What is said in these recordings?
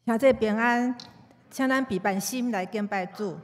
兄弟平安，請咱備辦心來敬拜主。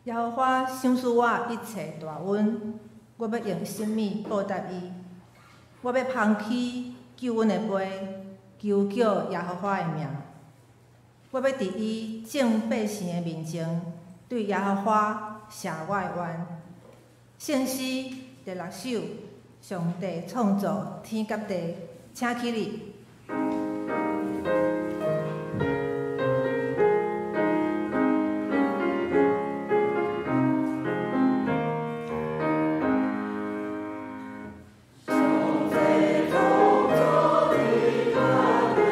耶和華賞賜我一切大恩，我欲用啥物報答伊？我欲捧起救恩的杯，求叫耶和華的名。我欲佇伊眾百姓的面前，對耶和華謝我的願。聖詩第六首，上帝創造天佮地，請起立。上帝創造天佮地，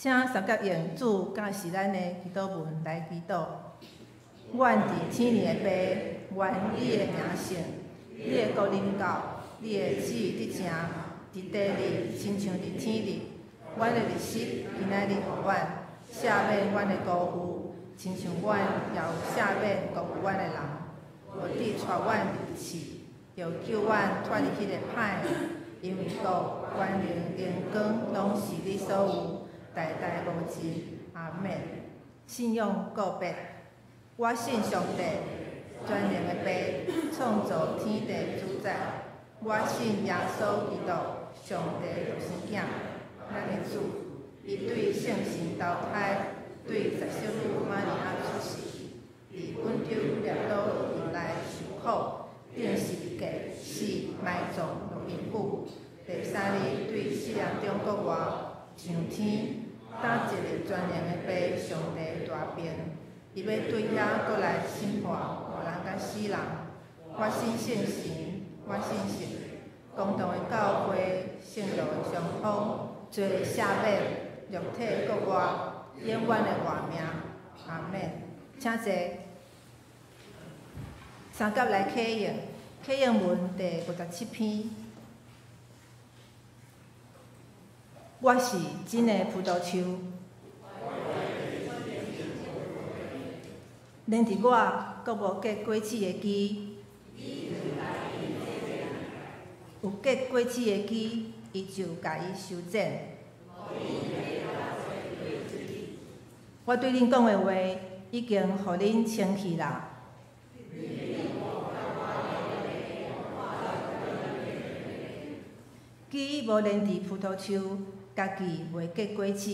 請三甲用主教示咱的祈禱文來祈禱。阮佇天裡的父，願你的名聖，你的國臨到，你的旨意得成，佇地裡親像佇天裡。阮的日食今仔日予阮，赦免阮的辜負，親像阮也有赦免辜負阮的人。毋致帶阮入試，著救阮脫離彼个歹的，因為國、權能、榮光，攏是你所有，代代無盡。阿們。信仰告白，我信上帝，全能的父，創造天地主宰。我信耶穌基督，上帝獨生囝，咱的主。伊對聖神投胎，對十聖女瑪利亞出世，佇本丟彼拉多以內受苦，釘十字架，死，埋葬，落陰府。第三日對死人中復活，上天，搭坐佇全能的父上帝大爿，伊欲對遐閣來審判活人佮死人。我信聖神，我信聖公同的教會，聖徒的相通，罪赦免，肉體復活，永遠的活命。阿們。請坐。三甲來啟應，啟應文第57篇。我是真的葡萄樹，連佇我閣無結果子的枝，有結果子的枝，伊就共伊修剪。我對恁講的話，已經予恁清氣啦。枝無連佇葡萄樹，家己袂結果子。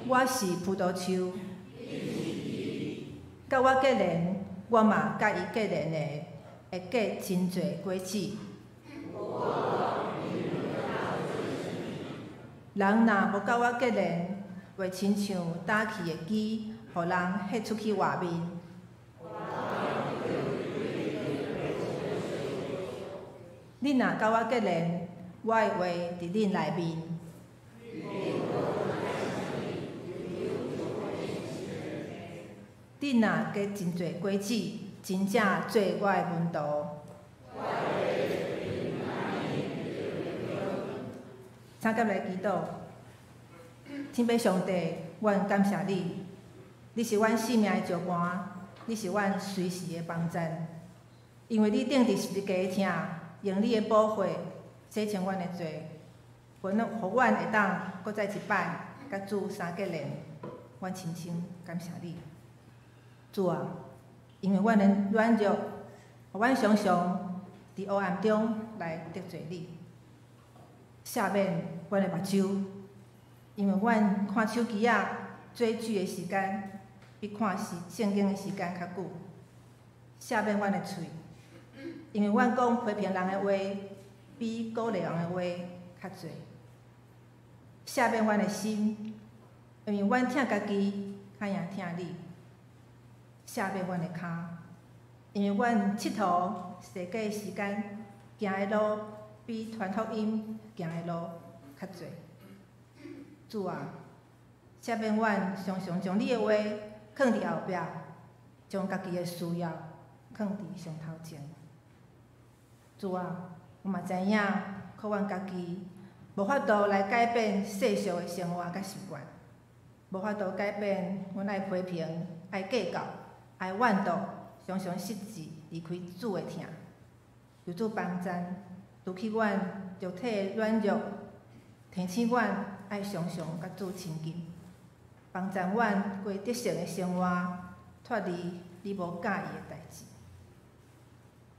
我是葡萄樹，佮我結連，我嘛佮伊結連的，會結真濟果子。人若無佮我結連，會親像焦去的枝，予人彼出去外面。恁若佮我結連，我的話佇恁內面。恁若結真濟果子，真正做我的門徒。三甲來祈禱，天父上帝，阮感謝你，你是阮性命的石盤，你是阮隨時的幫贊。因為你釘佇十字架的疼，用你的寶血洗清阮的罪，予阮會當閣再一擺佮主相結連。阮深深感謝你，主啊！因為阮的軟弱，予阮常常佇黑暗中來得罪你。赦免阮的目睭，因為阮看手機仔追劇的時間，比看聖經的時間較久。赦免阮的喙，因為阮講批評人的話，比鼓勵人的話較濟。赦免阮的心，因為阮疼家己較贏疼你。赦免阮的跤，因為阮𨑨迌踅街的時間，行的路比傳福音行的路較濟。主啊，赦免阮常常將你的話囥佇後壁，將家己的需要囥佇上頭前。主啊，我嘛知影，靠阮家己無法度來改變世俗的生活佮習慣，無法度改變阮愛批評、愛計較、愛怨妒，常常失志離開主的疼。求主幫贊，除去阮肉體的軟弱，提醒阮愛常常佮主親近，幫贊阮過得勝的生活，脫離你無佮意的代誌。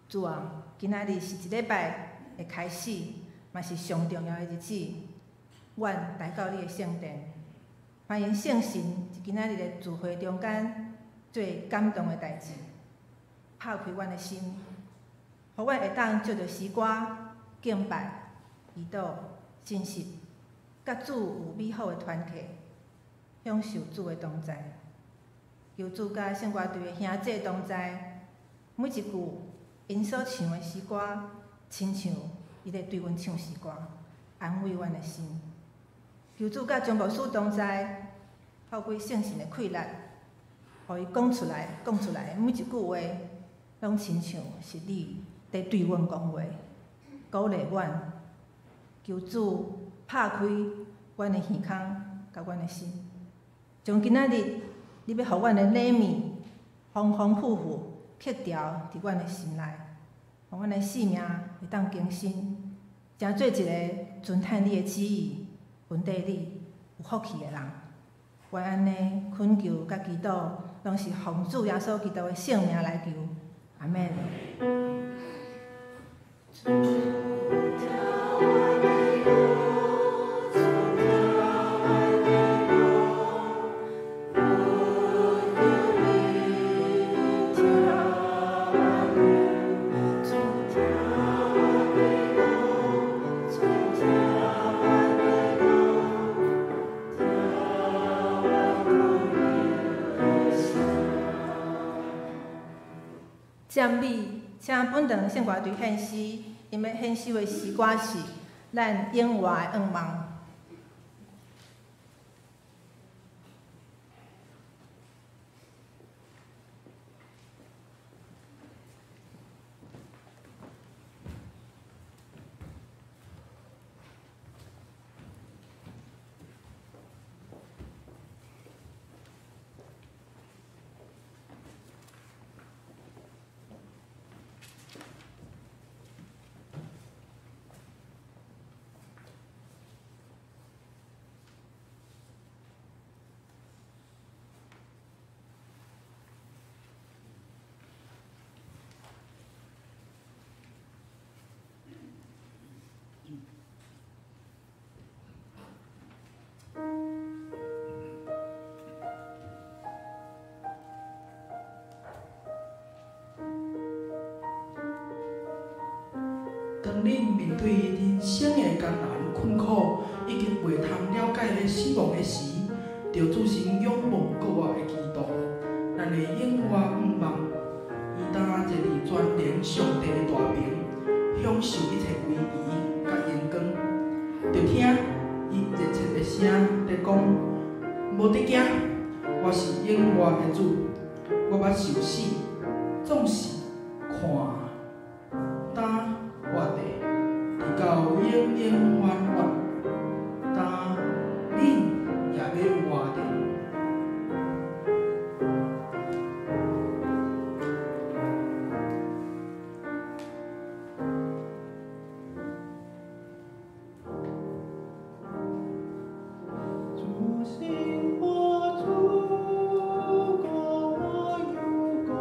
主啊，今仔日是一禮拜的開始，嘛是上重要的日子。阮來到你的聖殿，歡迎聖神佇今仔日的聚會中間做感動的代誌，拍開阮的心，予阮會當藉著詩歌、敬拜、祈禱、信實，佮主有美好的團契，享受主的同在。求主佮聖歌隊的兄弟同在，每一句𪜶所唱的詩歌，親像伊咧對阮唱詩歌，安慰阮的心。求主佮张牧师同在，透过圣神的气力，予伊讲出来，讲出来每一句话，攏亲像是你伫对阮讲话，鼓励阮。求主拍开阮的耳孔佮阮的心，将今仔日你欲予阮的礼物丰丰富富刻牢伫阮的心内，予阮的性命会当更新，成做一个遵趁你的旨意、恩待你有福气的人。阮按呢恳求佮祈祷，攏是奉主耶稣基督的圣名来求，阿们。赞美，请本堂圣歌队献诗，𪜶欲献诗的诗歌是《咱永活的愿望》。当恁面对人生的艰难困苦，以及袂通了解的死亡的时，著注心仰望复活的基督，咱的永活愿望，伊当坐伫全能上帝的大爿，享受一切威仪佮荣光。著听伊热切的声伫讲：无得惊，我是永活的主，我捌受死，总是看当活的，直到永永远远，当恁也欲活著。主是我主，我有功。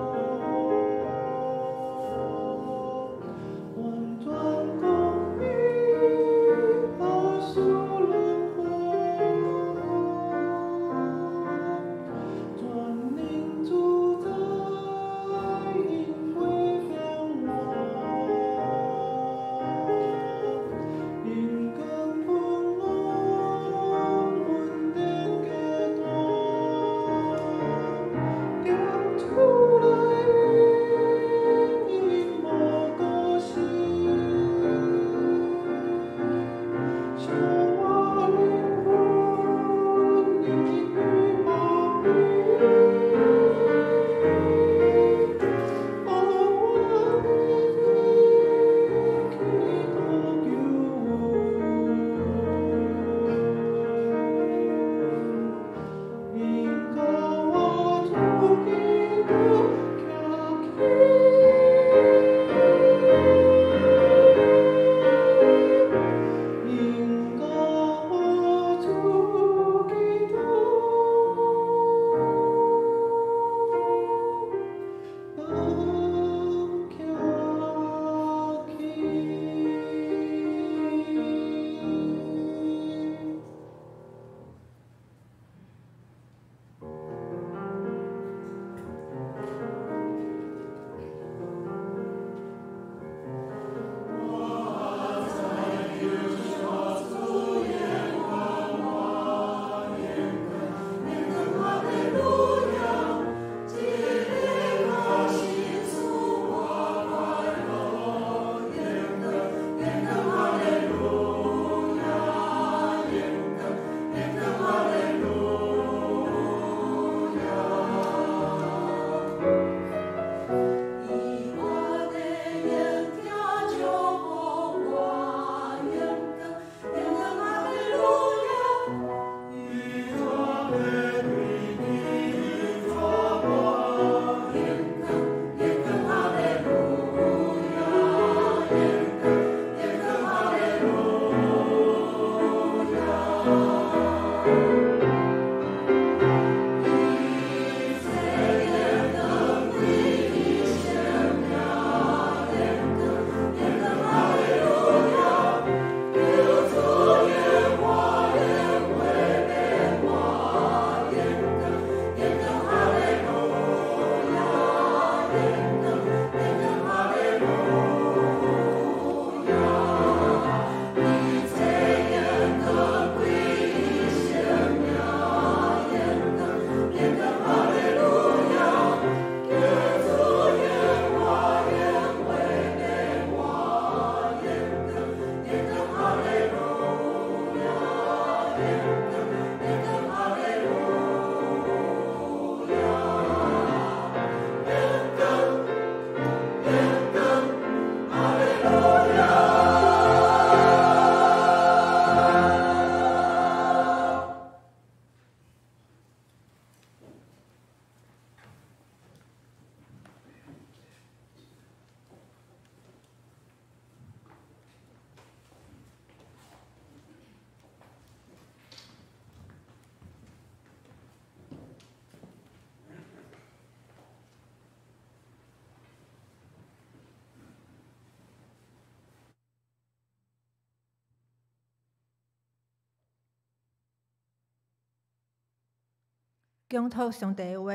講讀上帝的話，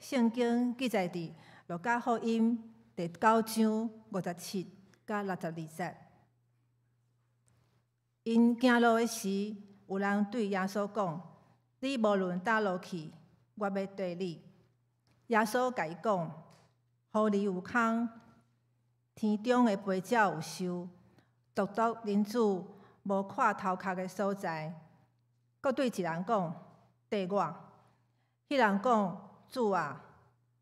聖經記載佇路加福音第九章57佮62節。𪜶行路的時，有人對耶穌講：你無論佗落去，我欲綴你。耶穌共伊講：狐狸有空，天中的飛鳥有巢，獨獨人子無倚頭殼的所在。閣對一人講：綴我。彼人講：主啊，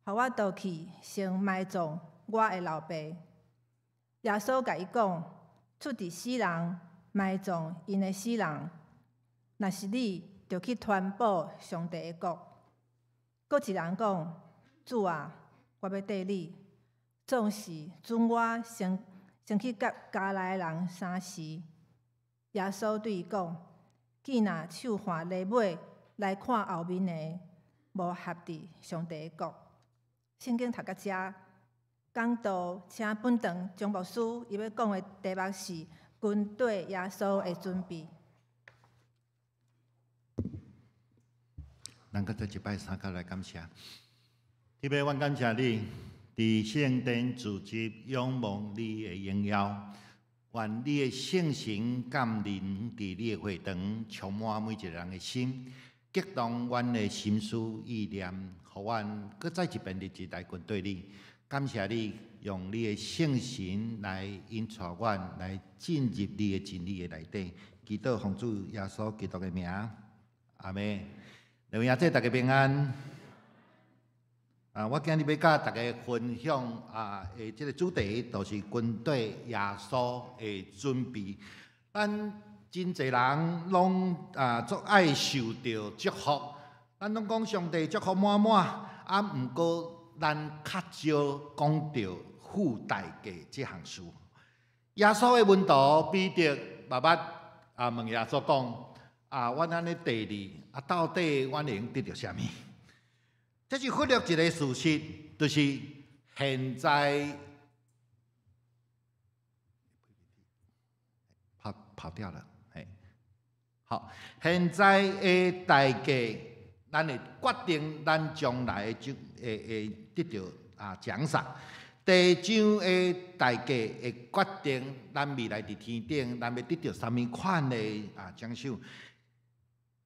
予我倒去先埋葬我的老爸。耶穌共伊講：出佇死人埋葬𪜶的死人，若是你，著去傳布上帝的國。閣一人講：主啊，我欲綴你，總是准我先去佮家內的人三時。耶穌對伊講：見若手挽犁尾來看後面的，無合佇上帝的國。聖經讀到遮，講道請本堂張牧師，伊欲講的題目是跟綴耶穌的準備。咱閣再一擺三跤來感謝，特別阮感謝你，佇聖殿聚集仰望你的榮耀，願你的聖神降臨佇你的會堂，充滿每一個人的心，激動阮的心思意念，予阮閣再一遍日子來跟綴你。感謝你用你的聖神來引帶阮來進入你的真理的內底。祈禱奉主耶穌基督的名，阿們。各位兄弟大家平安。啊，我今日欲佮大家分享啊，的這个主題就是跟綴耶穌的準備。咱真濟人攏啊，足愛受著祝福，咱攏講上帝祝福滿滿，啊，毋過咱較少講著付代價這項事。耶穌的門徒彼得捌捌啊問耶穌講：啊，阮按呢綴你，啊，到底阮會用得著啥物？這是忽略一个事實，就是現在跑跑掉了，嘿，好，現在的代價，咱會決定咱將來就會得著啊獎賞。地上的代價會決定咱未來佇天頂，咱欲得著啥物款的啊獎賞。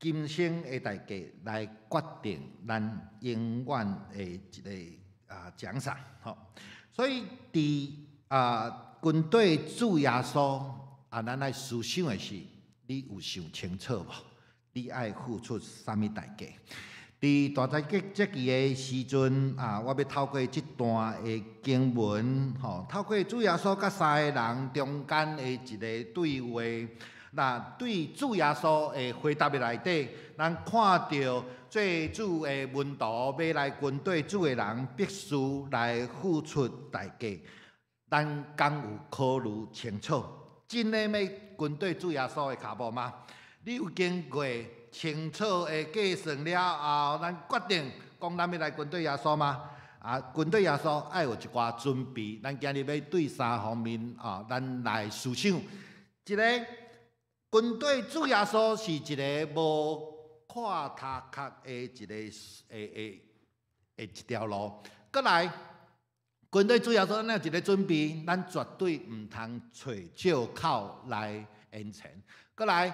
今生的代價來決定咱永遠的一个啊獎賞。吼，所以佇啊跟綴主耶穌啊，咱愛思想的是，你有想清楚無？你愛付出啥物代價？佇大齋節期的時陣啊，我欲透過這段的經文，吼，透過主耶穌佮三个人中間的一个對話，那對主耶穌的回答的內底，咱看著做主的門徒欲來跟綴主的人，必須來付出代價。咱敢有考慮清楚？真的欲跟綴主耶穌的跤步嗎？你有經過清楚的計算了後，咱決定講咱欲來跟綴耶穌嗎？啊，跟綴耶穌愛有一寡準備。咱今日欲對三方面啊，咱來思想。一個跟綴主耶穌是一个無倚頭殼的一个的的一條路。閣來，跟綴主耶穌，咱有一个準備，咱絕對毋通揣借口來延遲。閣來，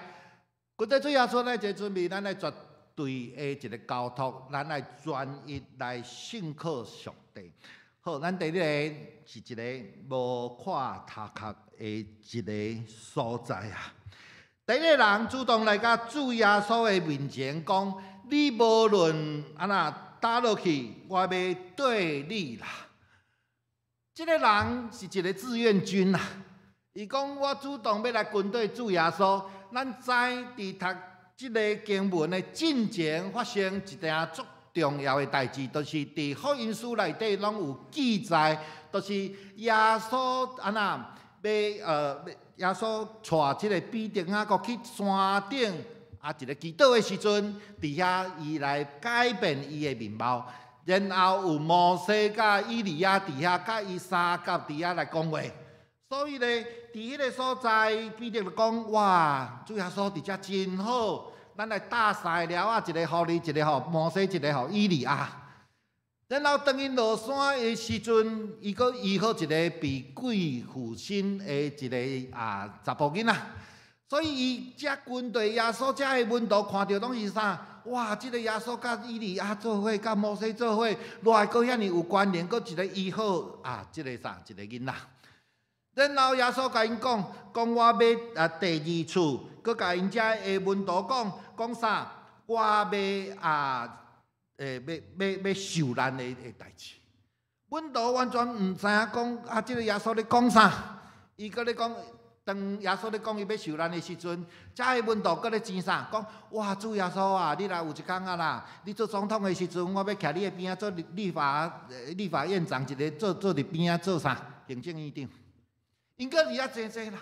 跟綴主耶穌，咱一个準備，咱愛絕對的一个交託，咱愛專一來信靠上帝。好，咱第二个是一个無倚頭殼的一个所在啊。第一个人主動來到主耶穌的面前，講：你無論按怎佗落去，我欲綴你啦。這个人是一个志願軍啊！伊講：我主動欲來跟綴主耶穌。咱知佇讀這个經文的進前發生一件足重要的代誌，就是佇福音書內底攏有記載，就是耶穌按怎欲耶穌帶這个彼得雅各去山頂啊一个祈禱的時陣，佇遐伊來改變伊的面貌，然後有摩西佮以利亞佇遐佮伊相佮佇遐來講話。所以咧，佇彼个所在，彼得就講：哇，主耶穌佇遮真好，咱來搭三个猫仔，一個予你，一個予摩西，一個予以利亞。然後當𪜶落山的時陣，伊閣醫好一個被鬼附身的一個查埔囡仔。所以伊遮軍隊耶穌遮的門徒看著攏是啥？哇！這個耶穌佮以利亞做伙，佮摩西做伙，落來閣遐爾有權能，閣一个醫好這个啥？一個囡仔。然後耶穌共𪜶講，講我欲第二次，閣共𪜶遮的門徒講，講啥？我欲欲受難的代誌。門徒完全毋知影講這个耶穌咧講啥？伊閣咧講，當耶穌咧講伊欲受難的時陣，遮的門徒閣咧爭啥？講哇，主耶穌啊，你若有一工啊啦，你做總統的時陣，我欲徛你的邊仔做立法院長，一个做佇邊仔做啥？行政院長。𪜶閣佇遐爭爭啦。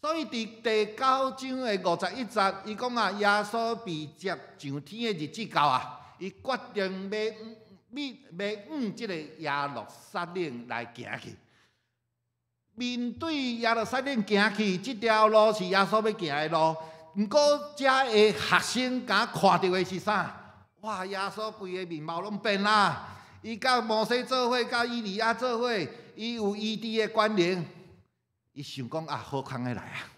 所以佇第九章的51節，伊講啊，耶穌被接上天的日子到啊，伊決定欲往這个耶路撒冷來行去。面對耶路撒冷行去，這條路是耶穌欲行的路。毋過，遮的學生敢看著的是啥？哇！耶穌規个面貌攏變啦！伊佮摩西做伙，佮以利亞做伙，伊有醫治的權能。伊想講啊，好康的來啊！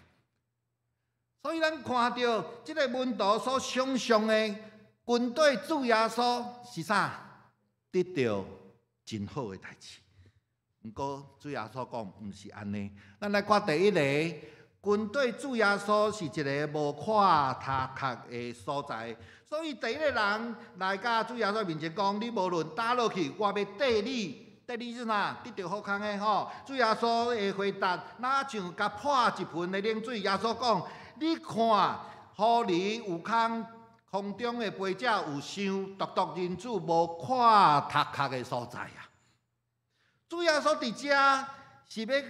所以咱看著這个門徒所想象的軍隊主耶穌是啥？得著真好的代誌。毋過主耶穌講毋是按呢。咱來看第一个，軍隊主耶穌是一个無看頭殼的所在，所以第一个人來佮主耶穌面前講：你無論佗落去，我欲綴你。綴你是啥？得著好康的吼。主耶穌的回答，若像共潑一盆的冷水。耶穌講：你看，狐狸有空，空中的飛鳥有巢，獨獨人子無倚頭殼的所在啊！主耶穌佇遮是欲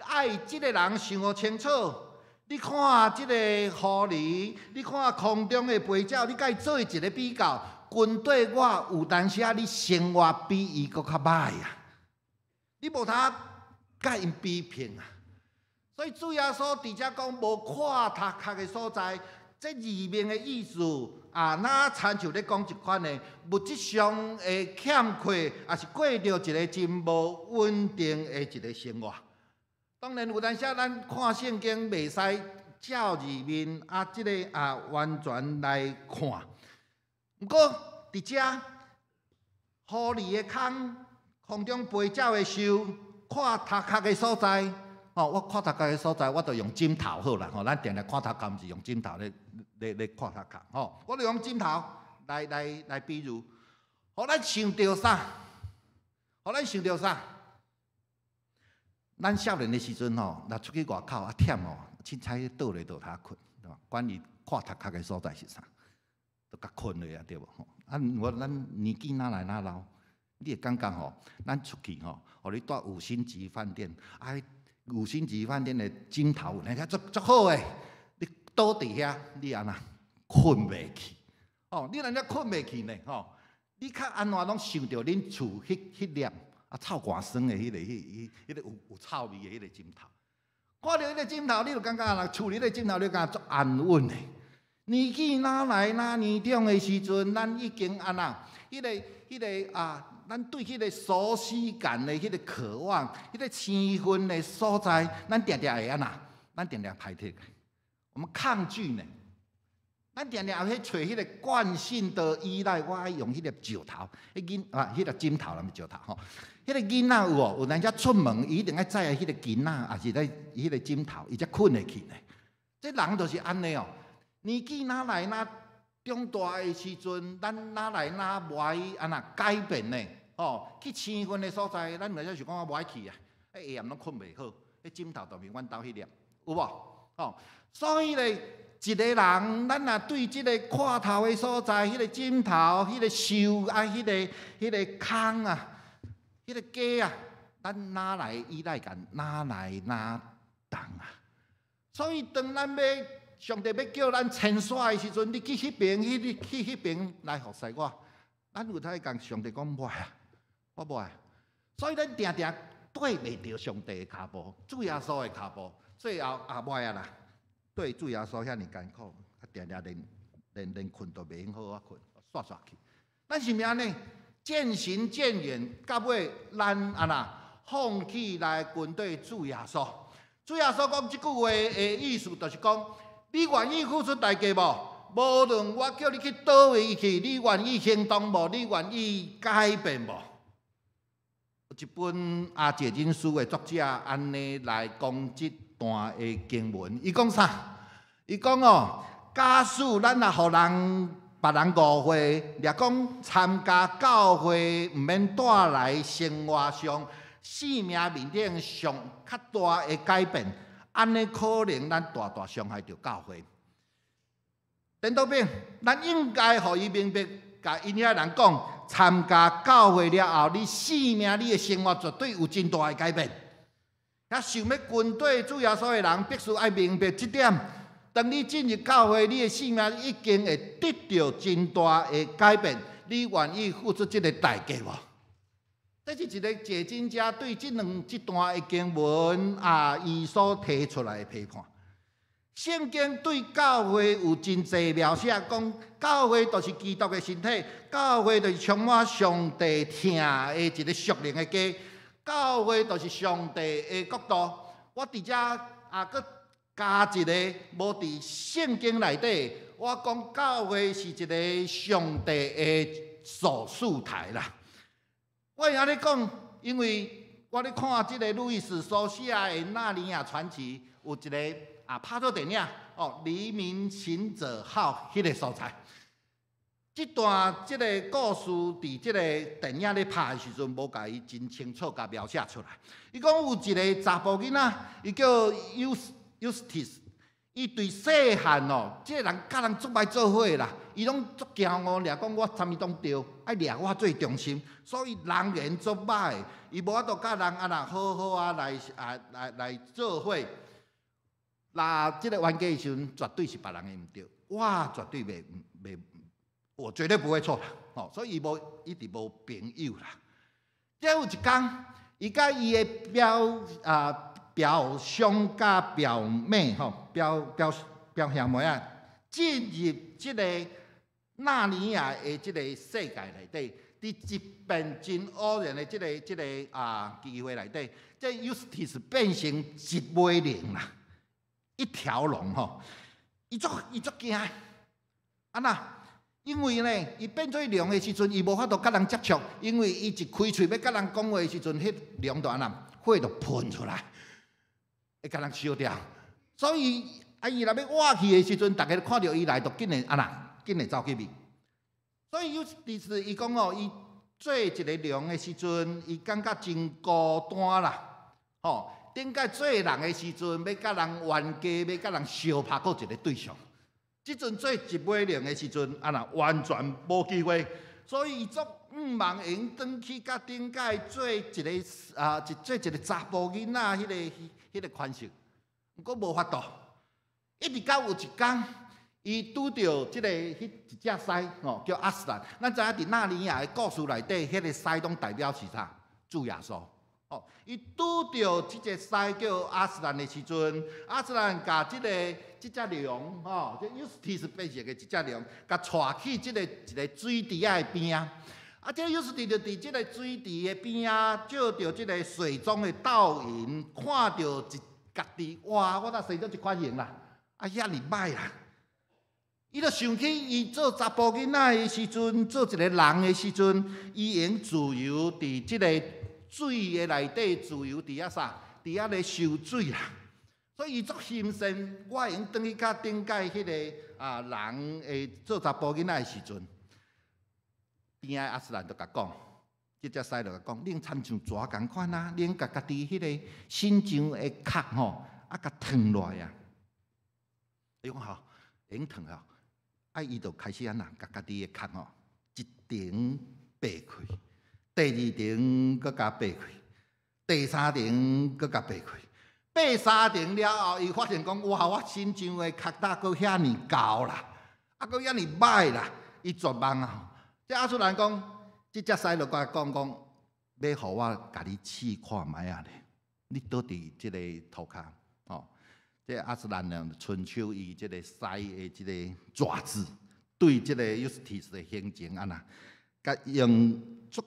愛這个人想予清楚。你看這个狐狸，你看空中的飛鳥，你共伊做一个比較。軍隊我有當時啊，你生活比伊閣較䆀啊！你無通共𪜶比拼啊！所以主耶穌佇遮講無倚頭殼的所在，這字面的意思啊，若親像咧講一款的物質上的欠缺，抑是過著一个真無穩定的一个生活。當然有當時咱看聖經袂使照字面啊，這个完全來看。毋過佇遮，狐狸的空，空中飛鳥的巢，倚頭殼的所在，吼，我倚頭殼的所在，我就用枕頭好啦，吼，咱定定倚頭殼，毋是用枕頭咧倚頭殼，吼，我就用枕頭來比喻，予咱想著啥？予咱想著啥？咱少年的時陣吼，若出去外口啊忝吼，凊彩倒咧倒跤睏，對無？管伊倚頭殼的所在是啥？都共睏落啊，對無？吼！啊，我咱年紀若來若老，你會感覺吼，咱出去吼，予你蹛五星級飯店，啊，五星級飯店的枕頭，那遐足足好的，你倒佇遐，你按怎睏袂去？哦，你若睏袂去呢？吼，你較按怎攏想著恁厝彼粒臭寒酸的彼个、彼、彼、彼个有臭味的彼個枕頭。看著彼個枕頭，你就感覺若厝裡彼個枕頭，你感覺足安穩的。年紀若來若年長的時陣，咱已經按怎？彼个、彼个啊，咱對彼個熟悉感的彼个渴望，彼个生分的所在，咱定定會按怎？咱定定排斥，我們抗拒呢。咱定定去揣彼个慣性的依賴，我愛用彼粒石頭，彼囡啊，彼粒枕頭啦，毋是石頭吼。彼个囡仔有無？有當時出門，伊一定愛載彼个巾仔，抑是咧彼个枕頭，伊才睏會去呢。這人就是按呢哦。年紀若來若長大的時陣，咱若來若無愛按怎改變呢？吼，去生分的所在，咱有陣時講我無愛去啊，彼下暗攏睏袂好，彼枕頭就是阮兜彼粒，有無？吼，所以咧，一个人，咱若對這个倚頭的所在，彼个枕頭、彼个樹啊、彼个空啊、彼个家啊，咱哪來依賴感，哪來哪重啊？所以當咱欲上帝欲叫咱遷徙的時陣，你去彼爿，去彼爿來服侍我，咱有通共上帝講無愛啊，我無愛。所以咱定定綴袂著上帝的跤步，主耶穌的跤步，最後啊無愛啊啦，對主耶穌遐爾艱苦，啊定定連睏都袂用好好睏，煞煞去。咱是毋是按呢？漸行漸遠，到尾咱按怎放棄來跟綴主耶穌。主耶穌講這句話的意思，就是講你願意付出代價無？無論我叫你去佗位去，你願意行動無？你願意改變無？一本啊解經書的作者按呢來講這段的經文，伊講啥？伊講哦，假使咱若予人別人誤會，掠講參加教會毋免帶來生活上、生命面頂上較大的改變，按呢可能咱大大傷害著教會。顛倒變，咱應該予伊明白，共𪜶遐人講，參加教會了後，你生命、你的生活絕對有真大的改變。遐想欲跟綴主耶穌的人，必須愛明白這點。當你進入教會，你的生命已經會得著真大的改變。你願意付出這個代價無？這是一個解經家對這兩這段的經文啊，伊所提出來的批判。聖經對教會有真濟描寫，講教會就是基督的身體，教會就是充滿上帝疼的一個屬靈的家，教會就是上帝的國度。我佇遮啊，閣加一個無佇聖經內底，我講教會是一個上帝的手術台啦。我會按呢講，因為我咧看這個路易斯所寫的《納尼亞傳奇》，有一個啊拍做電影哦，《黎明行者號》彼個所在。這段這個故事佇這個電影咧拍的時陣，無共伊真清楚共描寫出來。伊講有一個查埔囡仔，伊叫 Eustace，伊對細漢哦，這個人佮人足歹做伙啦，伊攏足驕傲，掠講我啥物攏對，愛掠我做中心，所以人緣足歹，伊無法度佮人按怎好好啊來啊來來做伙。那這個冤家的時陣，絕對是別人的毋對，我絕對袂袂，我絕對不會錯啦。哦，所以伊無一直無朋友啦。這有一工，伊佮伊的表啊表兄佮表妹吼，表表表兄妹啊，進入這個納尼亞的這個世界內底，佇一片真偶然的這個啊機會內底，這 Eustace 變成一尾龍啦，一條龍吼，伊足驚，按怎？因為呢，伊變做龍的時陣，伊無法度佮人接觸，因為伊一開喙欲佮人講話的時陣，彼龍就按怎，火就噴出來，會共人燒掉。所以啊，伊若欲活去的時陣，逐家看著伊來，就緊會按怎，緊會走去避。所以 Eustace 伊講哦，伊做一个龍的時陣，伊感覺真孤單啦，吼。頂擺做人的時陣，欲佮人冤家，欲佮人相拍，閣一個對象。這陣做一尾龍的時陣，按怎完全無機會，所以伊足向望會用轉去佮頂擺做一個啊，一做一個查埔囡仔，彼個款式，毋過無法度。一直到有一工，伊拄著這個彼一隻獅吼，叫阿斯蘭。咱知影佇納尼亞的故事內底，彼個獅攏代表是啥？主耶穌。哦，伊拄著這隻獅叫阿斯蘭的時陣，阿斯蘭共這個這隻龍吼，這 Eustace 變成的一隻龍，共帶去這個一個水池仔的邊仔。啊，這 Eustace 就佇這個水池的邊仔，照著這個水中的倒影，看著一家己，哇！我若生做這款型啦，啊，遐爾歹啦。伊就想起伊做查埔囡仔的時陣，做一個人的時陣，伊會用自由佇這個水的內底，自由佇遐啥，佇遐咧泅水啦。所以伊足欣羨，我會用轉去佮頂擺彼個啊人會做查埔囡仔的時陣，邊仔阿斯蘭就共講，這隻獅就共講，你親像蛇仝款啊，你共家己彼個身上的殼吼，啊，共脫落來啊。伊講好，會用脫啊。啊，伊就開始按怎，共家己的殼吼，一層擘開，第二層閣共擘開，第三層閣共擘開，擘三層了後，伊發現講，哇，我身上的殼膽閣遐爾厚啦，啊，閣遐爾歹啦，伊絕望啊！這阿斯蘭講，這隻獅就共講講，欲予我共你試看覓仔咧，你倒佇這個塗跤吼，這亞斯蘭呢，伸手伊這個獅的這个爪子，對這个 Eustace 的胸前按呢，共用足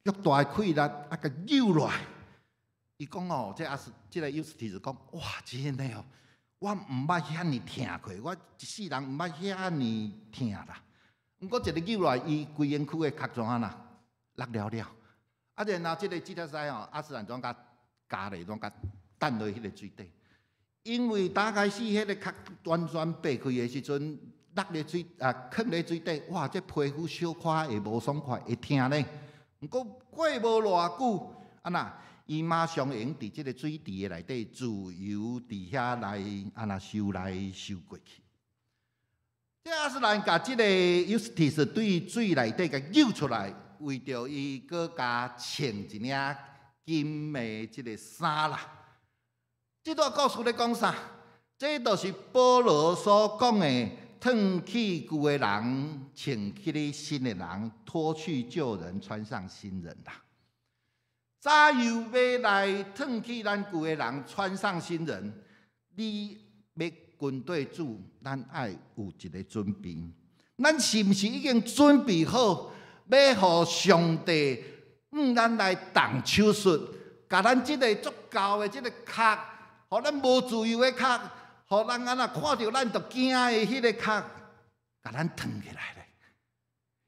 足大的氣力啊，共扭落來。伊講哦，這亞斯這个 Eustace 講，哇，真的哦，我毋捌遐爾疼過，我一世人毋捌遐爾疼啦。毋過一个扭落來，伊規身軀的殼怎按呢，落了了。啊，然後這个這條獅吼，亞斯蘭怎共咬咧，怎共擲落彼个水底。因為打開始彼个殼完全擘開的時陣，落咧水啊，囥咧水底，哇！這皮膚小可會無爽快，會疼咧。毋過過無偌久，按呢，伊馬上會用佇這个水池的內底自由佇遐來按呢游來游過去。這亞斯蘭共這个 Eustace 對水內底共救出來，為著伊閣共穿一領金的這个衫啦。這段故事咧講啥？這就是保羅所講的，褪去舊的人，穿起新的人，脫去舊人，穿上新人啦。怎樣欲來褪去咱舊的人，穿上新人？你欲跟綴主，咱愛有一个準備。咱是毋是已經準備好，欲予上帝向咱來動手術，共咱這个足舊的這个殼，予咱無自由的殼，予人按呢看著咱就驚的彼个殼，共咱褪起來咧。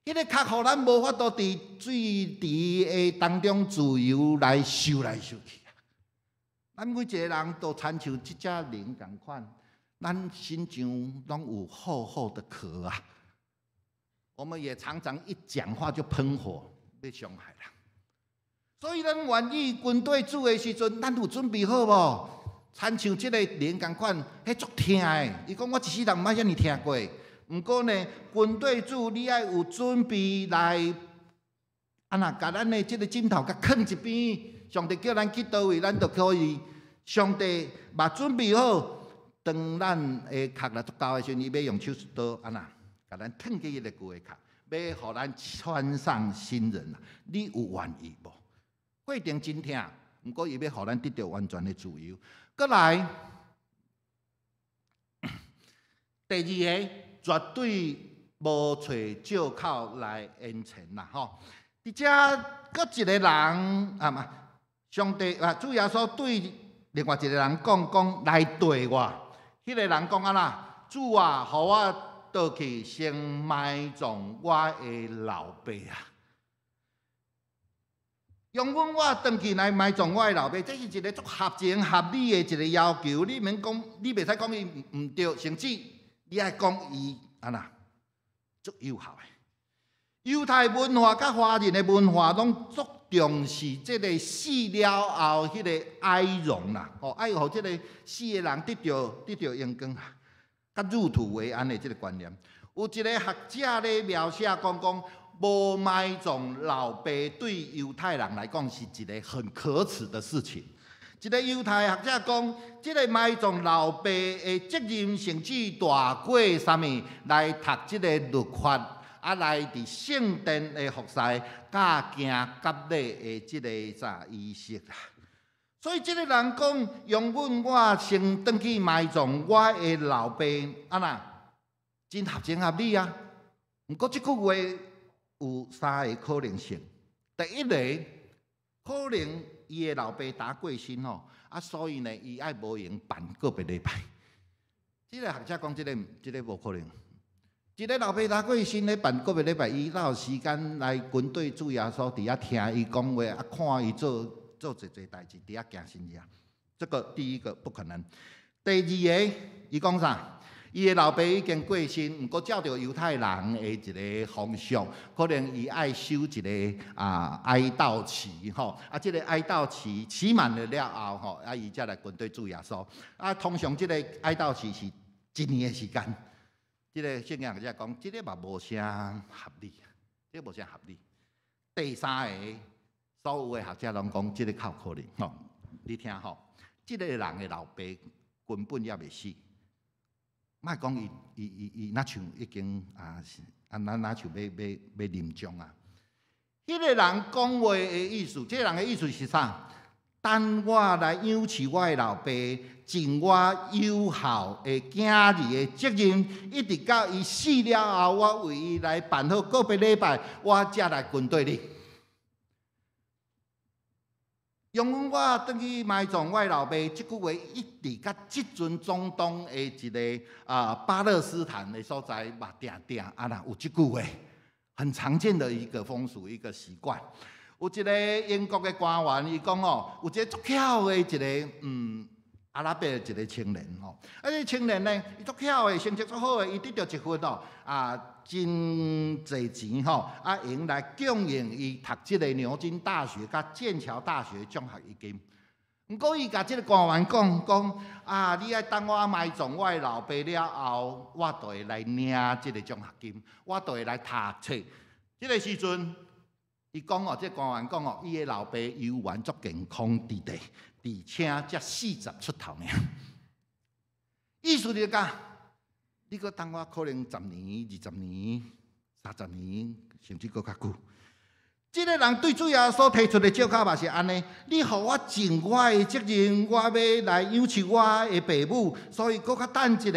彼个殼予咱無法度佇水池的當中自由來游來游去。咱每一个人都親像這隻龍仝款，咱身上攏有厚厚的殼啊。我們也常常一講話就噴火，欲傷害人。所以咱願意跟綴主的時陣，咱有準備好無？親像這个龍仝款，彼足疼的。伊講我一世人毋捌遐爾疼過。毋過呢，跟綴主你愛有準備來，按呢，共咱的這个枕頭共囥一邊。上帝叫咱去佗位，咱就可以。上帝嘛準備好，當咱的殼若足夠的時陣，伊欲用手術刀按呢，共咱褪去彼个舊的殼，欲予咱穿上新人啊！你有願意無？過程真疼，毋過伊欲予咱得著完全的自由。閣來，第二个絕對無揣借口來延遲啦，吼！佇遮閣一个人啊嘛，上帝啊，主耶穌對另外一個人講講來綴我，彼个人講按呢，主啊，予我倒去先埋葬我的老爸啊！容阮我轉去來埋葬我的老爸，這是一个足合情合理的一个要求。你免講，你袂使講伊毋對，甚至你愛講伊按呢足有效的。猶太文化佮華人的文化攏足重視這个死了後彼个哀榮啦，吼，愛予這个死的人得著榮光啊，佮入土為安的這个觀念。有一个學者咧描寫講講，無埋葬老爸對猶太人來講是一个很可恥的事情。一个猶太學者講，這个埋葬老爸的責任甚至大過啥物來讀這个律法，啊來佇聖殿的服侍，佮行割禮的這个啥儀式啊。所以這个人講，容阮我先轉去埋葬我的老爸，按呢，真合情合理啊。毋過這句話有三个可能性。第一个，可能伊的老爸拄過身吼，啊，所以呢，伊愛無閒辦告別禮拜。這个學者講，這个無可能。一个老爸拄過身咧辦告別禮拜，伊哪有時間來跟綴主耶穌佇遐聽伊講話，啊，看伊做做濟濟代誌，佇遐行神跡。這个第一個不可能。第二个，伊講啥？伊的老爸已經過身，毋過照著猶太人的一个風俗，可能伊愛守一个啊哀悼期吼，啊，這个哀悼期期滿了了後吼，啊，伊才來跟綴主耶穌。啊，通常這个哀悼期是一年的時間。這个聖經學者講，這个嘛無啥合理，這个無啥合理。第三个，所有的學者攏講，這个較有可能吼。你聽吼，這个人的老爸根本猶未死。莫講伊伊伊伊若像已經啊啊，若像欲臨終啊。彼个人講話的意思，這个人的意思是啥？等我來養飼我的老爸，盡我有孝的囝兒的責任，一直到伊死了後，我為伊來辦好告別禮拜，我才來跟綴你。容我轉去埋葬我的老爸，這句話一直佮這陣中東的一个巴勒斯坦的所在嘛，定定啊啦有這句話，很常見的一個風俗，一個習慣。有一个英國的官員，伊講哦，有一个足巧的一个阿拉伯的一个青年吼，啊，這青年呢，伊足巧的，成績足好的，伊得著一份哦真濟錢吼，會用來供應伊讀這个牛津大學佮劍橋大學獎學金。毋過伊共這个官員講講啊，你愛等我埋葬我的老爸了後，我就會來領這个獎學金，我就會來讀冊。這个時陣，伊講哦，這個官員講哦，伊的老爸猶原足健康佇地，而且才40出頭爾。意思就是講，你閣等我可能十年、20年、30年，甚至閣較久。這个人對主耶穌提出的借口嘛是按呢，你予我盡我的責任，我欲來養飼我的爸母，所以閣較等一下，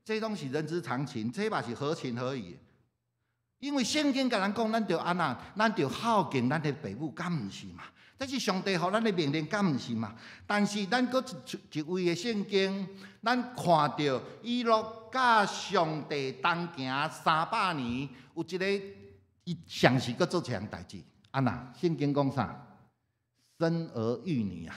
這攏是人之常情，這嘛是合情合理。因為聖經共咱講，咱著按怎，咱著孝敬咱的爸母，敢毋是嘛？這是上帝予咱的命令，敢毋是嘛？但是咱閣一位的聖經，咱看著以諾佮上帝同行300年，有一個伊嘗試閣做一項代誌，按怎？聖經講啥？生兒育女啊！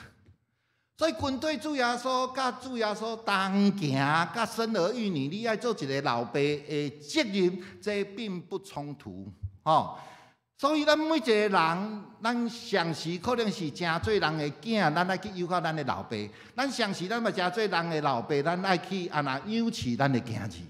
所以跟綴主耶穌，佮主耶穌同行，佮生兒育女，你愛做一个老爸的責任，這並不衝突，吼。所以咱每一个人，咱常時可能是成做人的囝，咱愛去友好咱的老爸；咱常時咱嘛成做人的老爸，咱愛去按怎養飼咱的囝兒。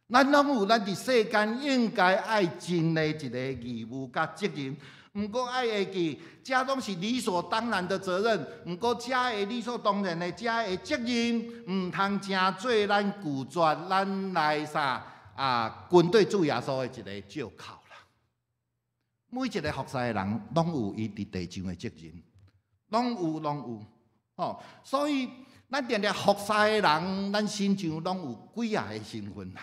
咱攏有咱佇世間應該愛盡的一个義務佮責任。毋過愛會記，這攏是理所當然的責任。毋過這个理所當然的這个責任，毋通成做咱拒絕咱來啥跟綴主耶穌的一个借口啦。每一个服侍的人，攏有伊佇地上的責任，攏有攏有，吼。所以咱定定服侍的人，咱身上攏有幾仔个身份啦。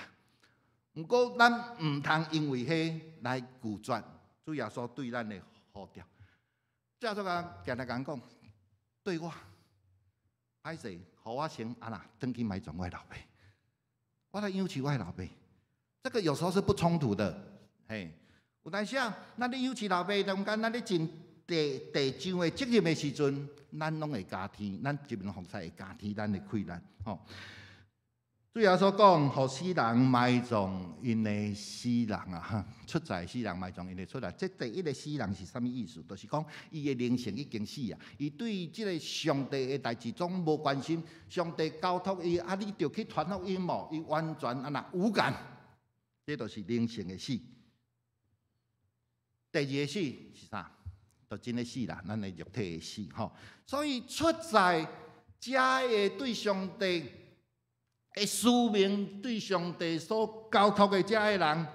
毋過咱毋通因為彼來拒絕主耶穌對咱的呼召。主耶穌共定定共講，對我歹勢，予我先按怎轉去埋葬我的老爸，我來養飼我的老爸。這個有時候是不衝突的，嘿。有當時啊，咱咧養飼老爸中間，咱咧盡地地上的責任的時陣，咱攏會加添，咱這邊服侍會加添咱的氣力，吼。主耶穌講，予死人埋葬𪜶的死人啊，出在死人埋葬𪜶的出來。這第一个死人是啥物意思？就是講伊的靈性已經死啊，伊對這个上帝的代誌總無關心。上帝交託伊，啊，你著去傳福音無？伊完全按怎無感，這就是靈性的死。第二个死是啥？就真的死啦，咱的肉體的死吼。所以出在遮个對上帝的使命，對上帝所交託的遮个人，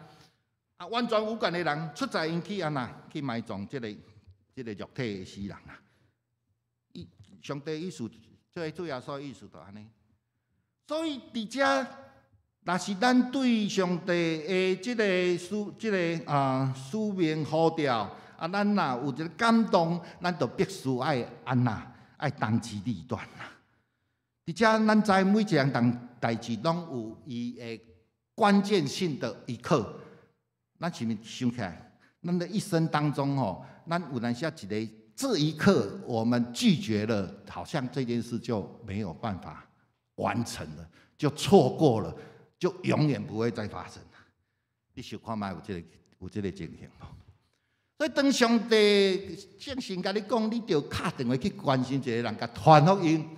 完全無感的人，出在𪜶去按怎去埋葬這个肉體的死人啊？伊上帝意思，這个主耶穌意思就按呢。所以佇遮，若是咱對上帝的這个使命呼召，咱若有一个感動，咱就必須愛按怎，愛當機立斷啦。佇遮，咱知每一項代誌攏有伊的關鍵性的一刻。咱是毋是想起來？咱的一生當中吼，咱有當時一个這一刻，我們拒絕了，好像這件事就沒有辦法完成了，就錯過了，就永遠不會再發生。你想看覓有這个情形無？所以當上帝聖神共你講，你著敲電話去關心一个人，共傳福音，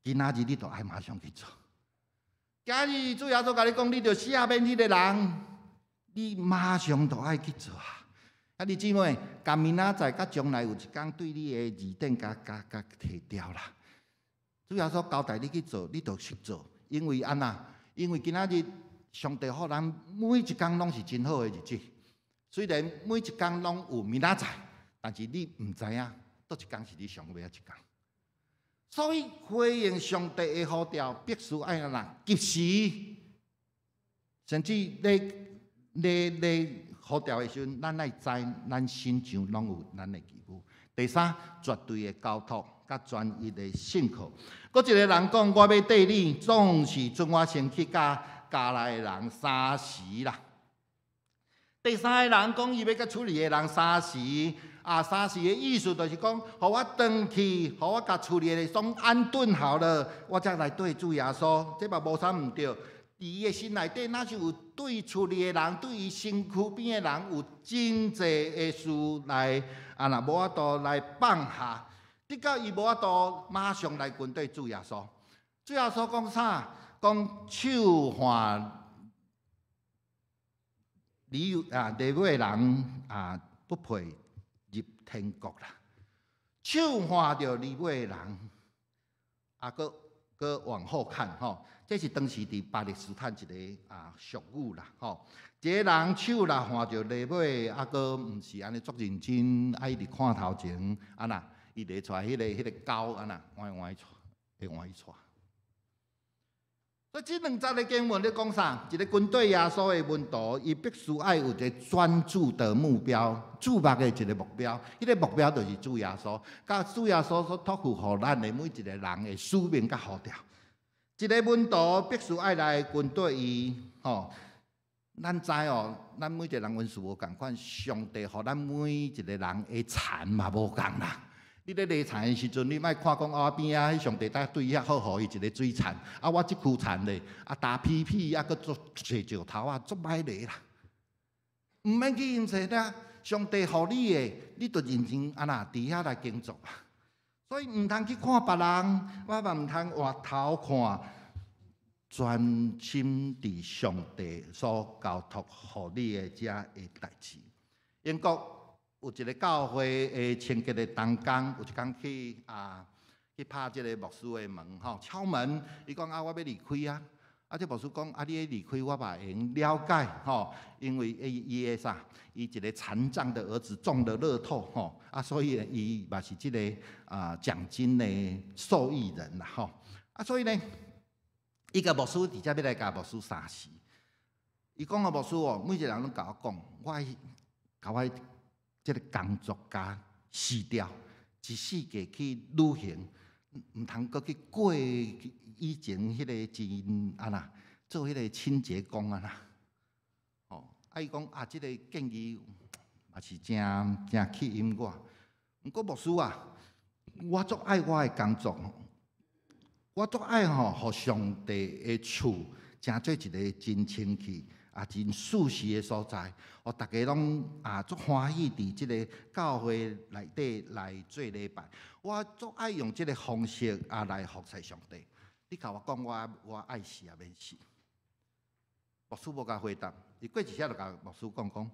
今仔日你著愛馬上去做。今日主耶穌共你講，你著赦免彼个人，你馬上就愛去做啊！啊，你姊妹，共明仔載佮將來有一工對你的字典共提掉啦。主耶穌交代你去做，你就去做，因為按怎？因為今仔日上帝予咱每一工攏是真好的日子，雖然每一工攏有明仔載，但是你毋知影，佗一工是你上尾仔一工。所以回應上帝的呼召，必須愛按怎及時，甚至咧咧咧呼召的時陣，咱愛知咱身上攏有咱的義務。第三，絕對的交託佮專一的信靠。閣一个人講：我欲綴你，總是準我先去佮家內的人相辭啦。第三个人講，伊欲佮厝裡的人相辭，啊，相辭的意思就是講，予我轉去，予我共厝裡的總安頓好了，我才來綴主耶穌。這嘛無啥毋對。佇伊的心內底，若是有對厝裡的人，對伊身軀邊的人有真濟的事來，啊，若無法度來放下，直到伊無法度馬上來跟綴主耶穌。主耶穌講啥？講手看犁啊，犁尾人啊，不配入天國啦。手看著犁尾人，啊，閣閣往後看吼，這是當時佇巴勒斯坦一个啊俗語啦吼。一个人手若看著犁尾，啊，閣毋是按呢足認真，啊，一直看頭前，啊若伊犁出來彼个鉤按怎歪歪掣，會歪掣。所以這兩節的經文咧講啥？一个跟綴耶穌的門徒，伊必須愛有一个專注的目標，注目的一个目標。彼个目標就是主耶穌，佮主耶穌所託付予咱的每一个人的使命佮呼召。一个門徒必須愛來跟綴伊，吼。咱知哦，咱每一个人恩賜無仝款，上帝予咱每一个人的田嘛無仝啦。你咧犁田的時陣，你莫看講啊邊仔彼上帝搭對遐好，予伊一个水田，啊我這區田咧，啊焦皮皮，啊閣足濟石頭啊，足歹犁啦。毋免去嫌說啦，上帝予你的，你就認真按怎佇遐來工作啊。所以毋通去看別人，我嘛毋通回頭看，專心佇上帝所交託予你的這个代誌。英國有一个教會的清潔的同工，有一工去啊去拍這个牧師的門吼，敲門，伊講啊，我欲離開啊。啊，這牧師講啊，你欲離開，我嘛會用了解吼，因為伊伊的啥，伊一个殘障的兒子中了樂透吼，啊，所以伊嘛是這个啊獎金的受益人啦吼。啊，所以呢，伊共牧師直接欲來共牧師相辭。伊講啊，牧師哦，每一个人攏共我講，我愛共我這个工作共辭掉，一四季去旅行，毋通閣去過以前彼个真按怎做彼个清潔工按怎。哦，啊伊講啊，這个建議嘛是誠誠吸引我。毋過牧師啊，我足愛我的工作，我足愛吼，予上帝的厝成做一个真清氣、啊真舒適的所在，予逐家攏啊足歡喜佇這个教會內底來做禮拜。我足愛用這个方式啊來服侍上帝。你共我講，我我愛死抑免死？牧師無共回答，伊過一下就共牧師講講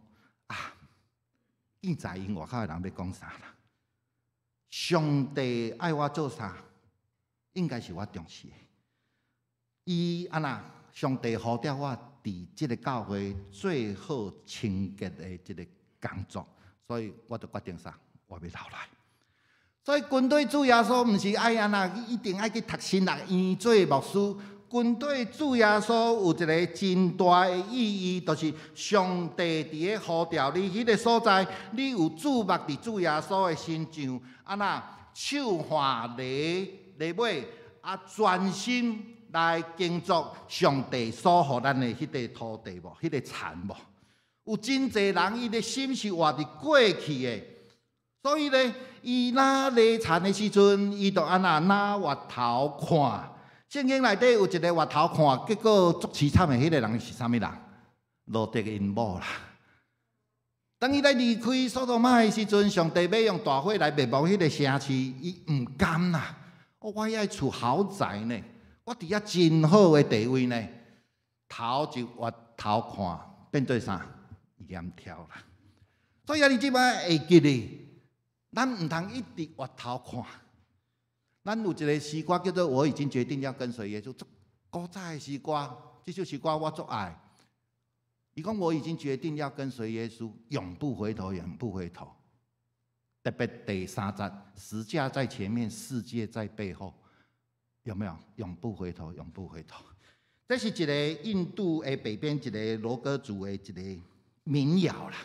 啊，見知𪜶外口的人欲講啥啦？上帝愛我做啥，應該是我重視的。伊按怎？上帝呼召我佇這个教會做好清潔的這个工作，所以我就決定啥？我欲留來。所以跟綴主耶穌毋是愛按怎，一定愛去讀神學院做牧師。跟綴主耶穌有一个真大的意義，就是上帝佇咧呼召你彼个所在，你有注目佇主耶穌的身上，按怎手看犁犁尾，啊專心來耕作上帝所予咱的彼个土地無，彼个田無。有真濟人伊的心是活佇過去的，所以呢，伊若犁田的時陣，伊就按怎若回頭看。聖經內底有一个回頭看，結果足淒慘的彼个人是啥物人？羅得𪜶某啦。當伊來離開所多瑪的時陣，上帝欲用大火來滅亡彼个城市，伊毋甘啦。我遐厝豪宅呢，我佇遐真好的地位呢，頭一回頭看，變做啥？鹽柱啦。所以啊，你這擺會記得，咱毋通一直回頭看。咱有一个詩歌叫做《我已經決定要跟隨耶穌》，足古早的詩歌，這首詩歌我足愛。伊講我已經決定要跟隨耶穌，永不回頭，永不回頭。特別第三節，十架在前面，世界在背後。有沒有？永不回頭，永不回頭。這是一个印度的北邊一个羅格族的一个民謠啦。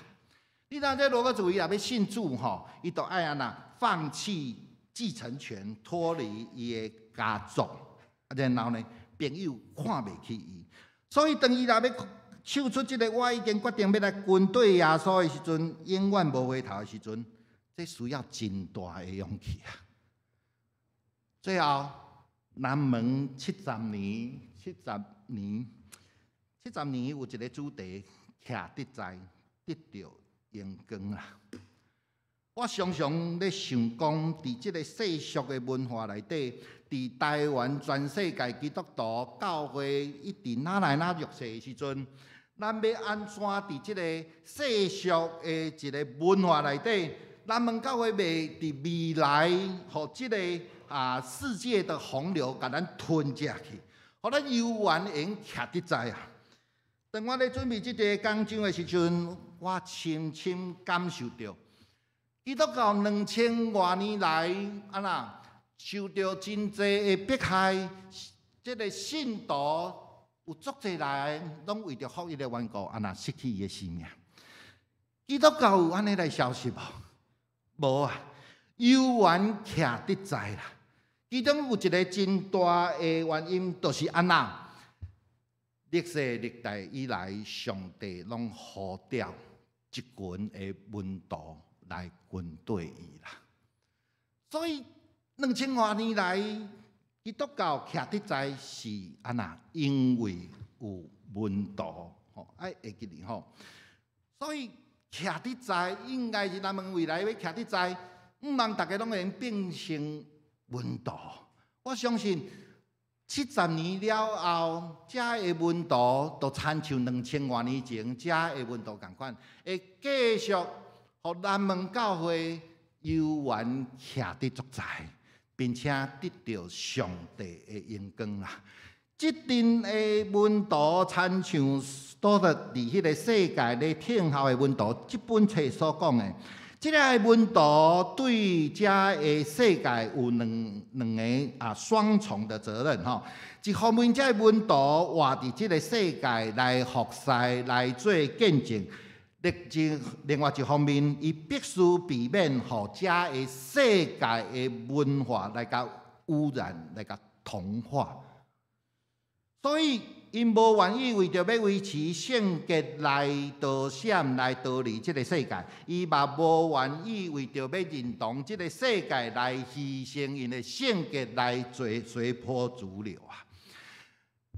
你知影這羅格族伊若欲信主吼，伊就愛按怎放棄繼承權，脫離伊的家族，啊，然後呢，朋友看袂起伊，所以當伊若欲唱出這个我已經決定欲來跟綴耶穌的時陣，永遠無回頭的時陣，這需要真大的勇氣啊！最後，南門七十年，七十年，七十年有一个主題，徛得在得著榮光啦。我常常咧想講，佇這个世俗的文化內底，佇台灣全世界基督徒教會一直哪來哪弱勢的時陣，咱欲按怎佇這个世俗的一个文化內底，南門教會袂佇未來，予這个世界的洪流共咱吞食去，予咱猶原會用徛得在啊！當我咧準備這个講章的時陣，我深深感受著，基督教2000外年來，按怎受著真濟的迫害，這个信徒有足濟人攏為著福音的緣故，按怎失去伊的性命。基督教有按呢來消失無？無啊，猶原徛得在啦。其中有一个真大的原因，就是按怎歷世歷代以來，上帝攏呼召一群的門徒來跟綴伊啦。所以2000外年來，基督教徛得在是按怎？因為有門徒吼，愛會記得吼。所以徛得在應該是咱們未來欲徛得在，毋望逐家攏會變成門徒。我相信70年了後，遮的門徒就親像2000外年前遮的門徒仝款，會繼續予南門教會猶原徛得足在，並且得著上帝的榮光啦。這陣的門徒親像倒佇彼个世界咧聽候的門徒，這本冊所講的，這个門徒對遮个世界有兩个雙重的責任吼。一方面，這个門徒活佇這个世界來服侍、來做見證；另外一方面，伊必須避免予遮个世界的文化來共污染、來共同化。所以，𪜶無願意為著欲維持聖潔來逃閃、來逃離這个世界，伊嘛無願意為著欲認同這个世界來犧牲𪜶的聖潔來做隨波逐流啊！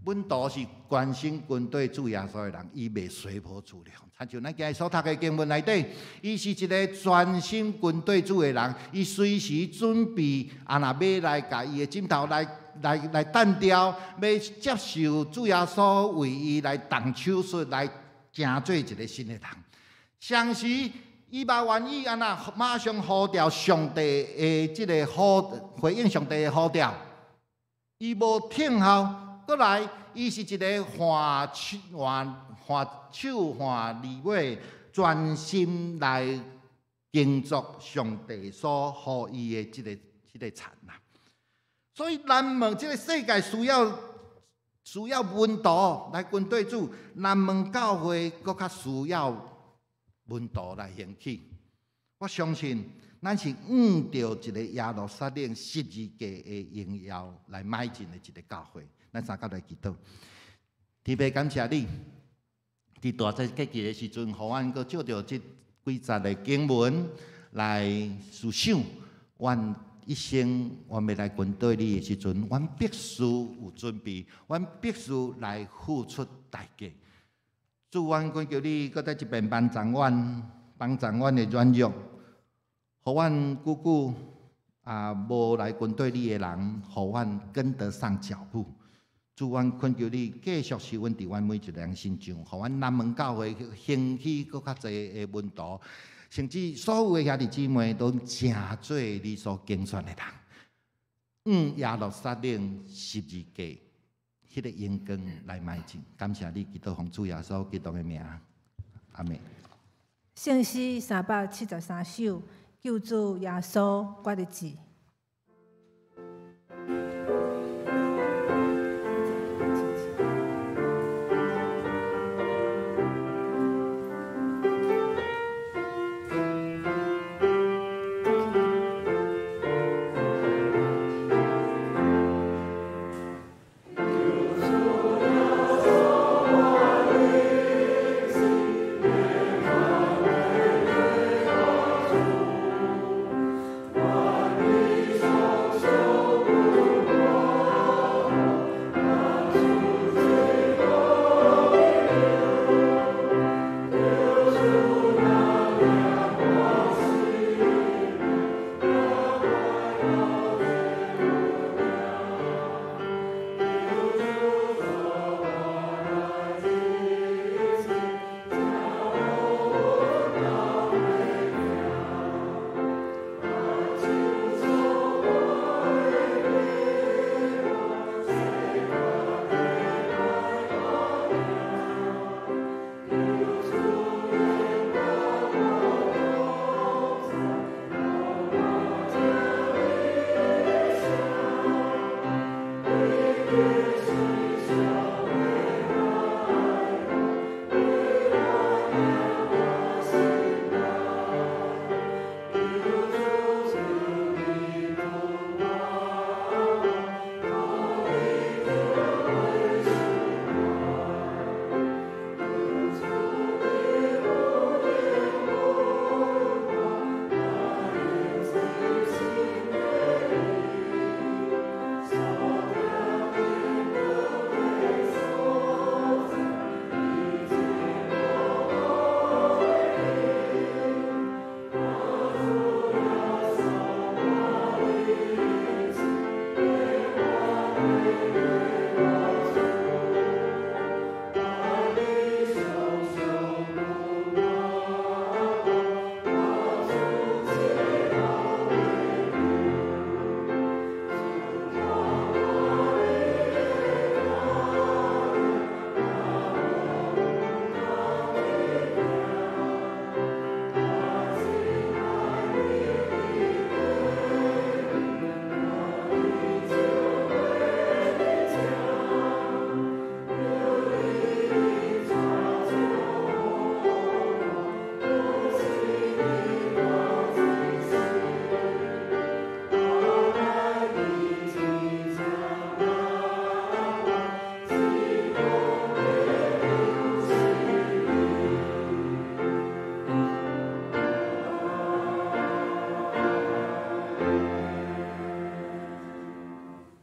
門徒是關心跟綴主耶穌的人，伊袂隨波逐流。親像咱今日所讀的經文內底，伊是一个專心跟綴主的人，伊隨時準備啊，若欲來共伊的枕頭來擲掉，欲接受主耶穌為伊來動手術，來成做一个新的人。同時，伊嘛願意按怎馬上呼召上帝的這个呼回應上帝的呼召，伊無聽候，閣來，伊是一个換手換換手換字尾，專心來工作上帝所予伊的這个田啦。所以南門這个世界需要門徒來跟綴主，南門教會閣較需要門徒來興起。我相信咱是向著一个耶路撒冷十字架的榮耀來邁進的一个教會。咱三甲來祈禱，天父感謝你，佇大節節期的時陣，予阮閣借著這幾節的經文來思想，阮一生阮欲來跟綴你的時陣，阮必須有準備，阮必須來付出代價。主，阮懇求你，閣再一遍幫助阮，幫助阮的軟弱，予阮久久無來跟綴你的人，予阮跟得上腳步。主，阮懇求你繼續施恩佇阮每一个人身上，予阮南門教會興起閣較濟的門徒，甚至所有的兄弟姊妹都成做你所揀選的人。向耶路撒冷十字架彼个榮光來邁進。感謝你，祈禱奉主耶穌基督的名，阿們。聖詩373首，救主耶穌，我的志。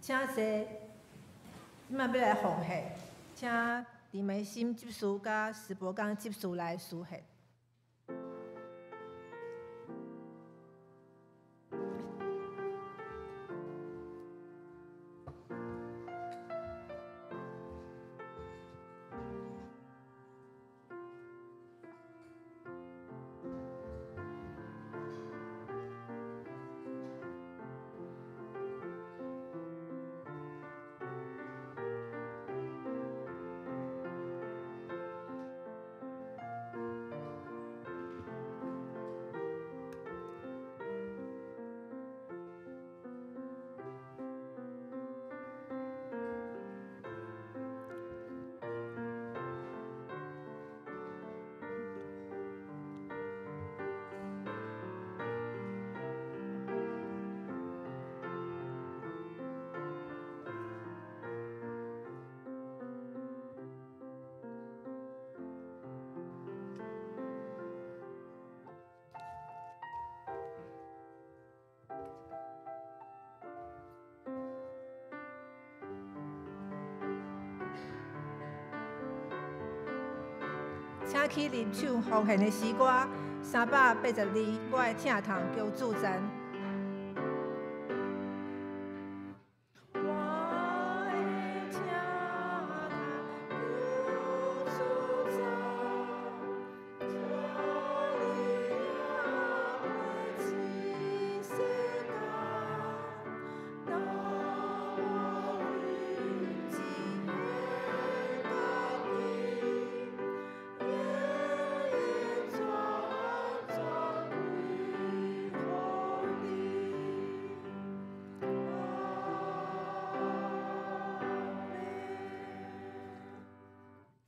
請坐，這擺欲來奉獻，請李梅心執事佮石博剛執事來司獻。請起立唱奉獻的詩歌382，我的疼痛求主讚。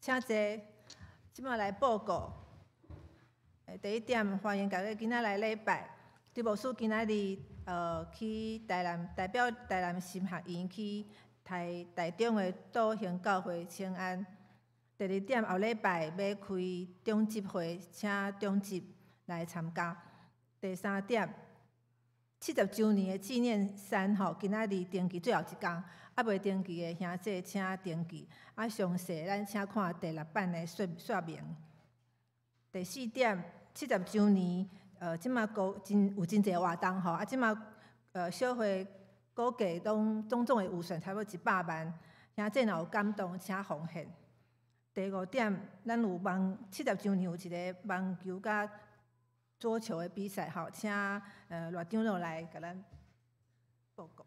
請坐，這擺來報告。第一點，歡迎大家今仔來禮拜。張牧師今仔日去台南，代表台南神學院去台台中的道興教會請安。第二點，後禮拜欲開長執會，請長執來參加。第三點，70週年的紀念餐吼，今仔日登記最後一工，猶未登記的兄弟請登記。啊，詳細咱請看第六版的說明。第四點，70週年，這馬高真有真濟活動吼，啊，這馬小會估計攏總總的預算差不多100萬，兄弟若有感動，請奉獻。第五點，咱有網70週年有一个網球佮桌球的比賽吼，請賴長老來共咱報告。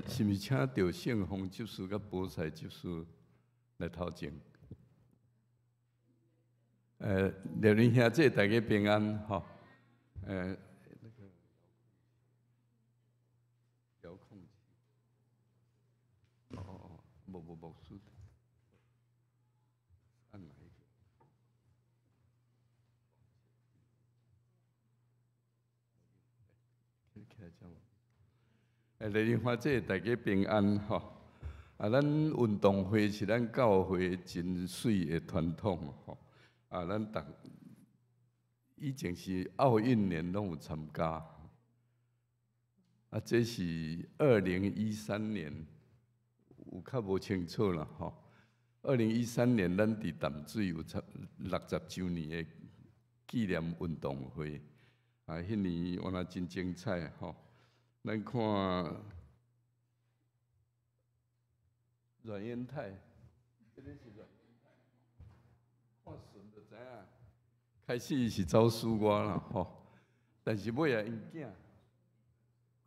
是毋是請著聖風執事佮菠菜執事來頭前？廖林兄姐，大家平安吼。那個遙控器，哦哦，無無無，輸，按哪一個？起來講。廖林兄姐，大家平安吼。啊，咱運動會是咱教會真媠的傳統吼。啊，咱逐以前是奧運年攏有參加。啊，這是2013年，有較無清楚啦吼。2013年，咱佇淡水有參60週年的紀念運動會。啊，彼年原來真精彩吼。咱看阮淵泰，這个是阮淵泰，看順就知影。開始伊是走輸我啦吼，但是尾仔𪜶囝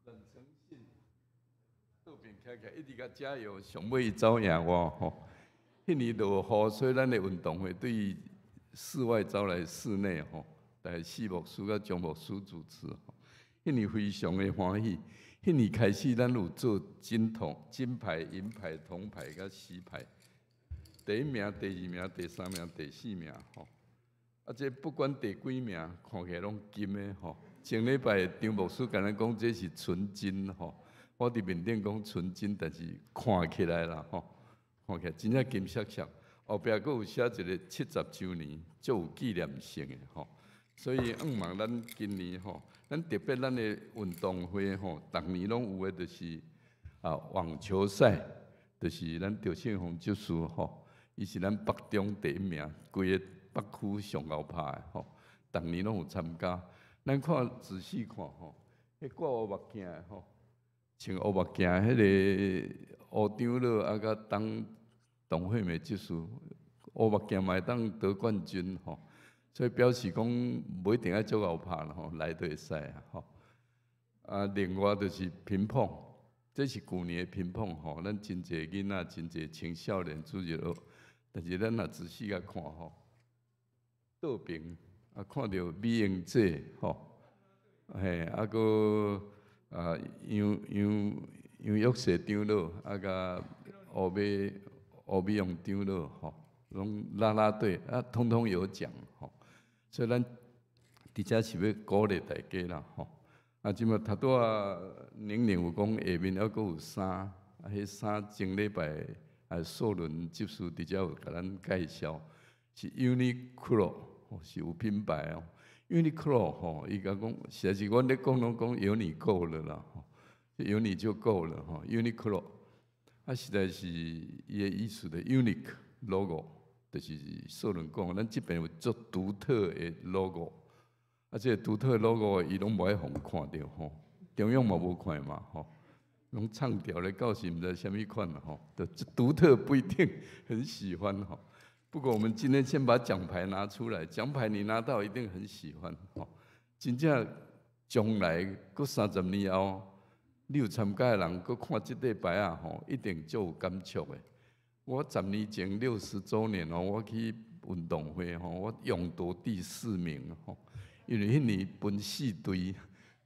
阮誠信倒邊徛起來，一直共加油，上尾伊走贏我吼。彼年落雨，所以咱的運動會對室外走來室內吼，但是謝牧師佮張牧師主持吼。彼年非常的歡喜。彼年開始，咱有做金銅、金牌、銀牌、銅牌佮錫牌，第一名、第二名、第三名、第四名吼。啊，這不管第幾名，看起來攏金的吼。前禮拜張牧師共咱講，這是純金吼。我佇面頂講純金，但是看起來啦吼，看起來真正金閃閃。後壁閣有寫一個70週年，足有紀念性的吼。所以，向望咱今年吼，咱特別咱的運動會吼，逐年攏有的，就是啊網球賽，就是咱趙勝宏執事吼，伊是咱北中第一名，規个北區上𠢕拍的吼，逐年攏有參加。咱看仔細看吼，彼掛烏目鏡的吼，穿烏目鏡彼個吳長老啊，佮當董惠美執事，烏目鏡嘛會當得冠軍吼。所以表示講，無一定愛足𠢕拍啦吼，來都會使啊吼。啊，另外就是乒乓，這是舊年的乒乓吼，咱真濟囡仔、真濟青少年主日學，但是咱若仔細共看吼，倒爿啊，看著美英姐吼，嘿，啊閣啊楊楊楊玉碩長老，啊佮吳美吳美榮長老吼，攏啦啦隊啊，通通有獎吼。所以咱佇遮是欲鼓勵大家啦吼。啊，這馬頭拄仔寧寧有講下面猶閣有衫，啊，彼衫前禮拜啊，素倫執事佇遮有共咱介紹，是 Uniqlo，是有品牌哦。Uniqlo 吼，伊共講，實在是阮咧講攏講有你夠了啦，吼，有你就夠了吼。Uniqlo，啊，實在是伊的意思的 unique logo。就是素倫講，咱這邊有足獨特的 logo，啊，這個獨特的 logo 伊攏無愛予看著吼，中央嘛無看嘛吼，攏唱調咧，到時毋知啥物款吼，就獨特不一定很喜歡吼。不過我們今天先把獎牌拿出來，獎牌你拿到一定很喜歡吼。真正將來閣30年後，你有參加的人閣看這塊牌仔吼，一定足有感觸的。我10年前60週年哦，我去運動會吼，我勇奪第四名吼，因為彼年分四隊，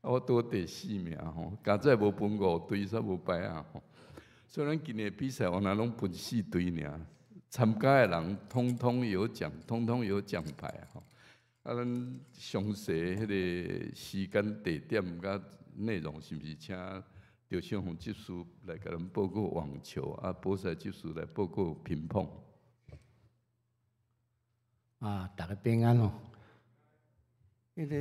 我奪第四名吼，佳哉無分五隊，煞無牌仔吼。所以咱今年比賽，原來攏分四隊爾，參加的人通通有獎，通通有獎牌吼。啊，咱詳細彼個時間、地點佮內容，是毋是請趙勝宏執事來共咱報告網球，啊，保賽執事來報告乒乓。啊，大家平安哦。彼個，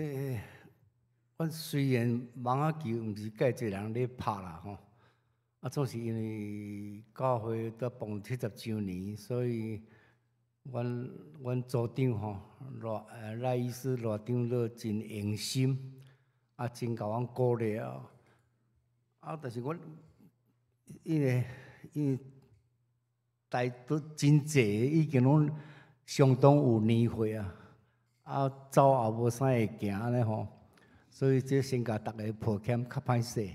阮雖然網仔球毋是介濟人咧拍啦吼，啊，總是因為教會才辦70週年，所以阮阮組長吼賴賴醫師賴長老真用心，啊，真共阮鼓勵啊。啊，但是阮因為因為大都真濟，已經攏相當有年歲啊，啊，走也無啥會行按呢吼，所以這先共逐家抱歉，較歹勢。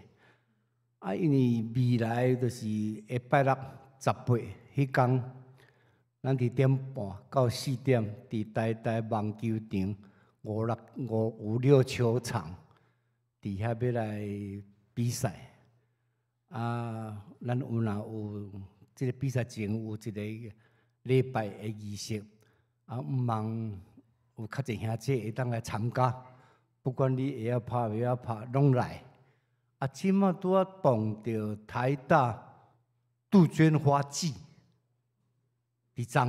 啊，因為未來就是下拜六18彼工，咱佇點半到四點，佇台大網球場五六五五六球場，佇遐欲來比賽。啊，咱有若有這个比賽前有一个禮拜的儀式，啊，毋望有較濟兄弟會當來參加，不管你會曉拍袂曉拍，攏來。啊，這馬拄仔碰著台大杜鵑花季，佇昨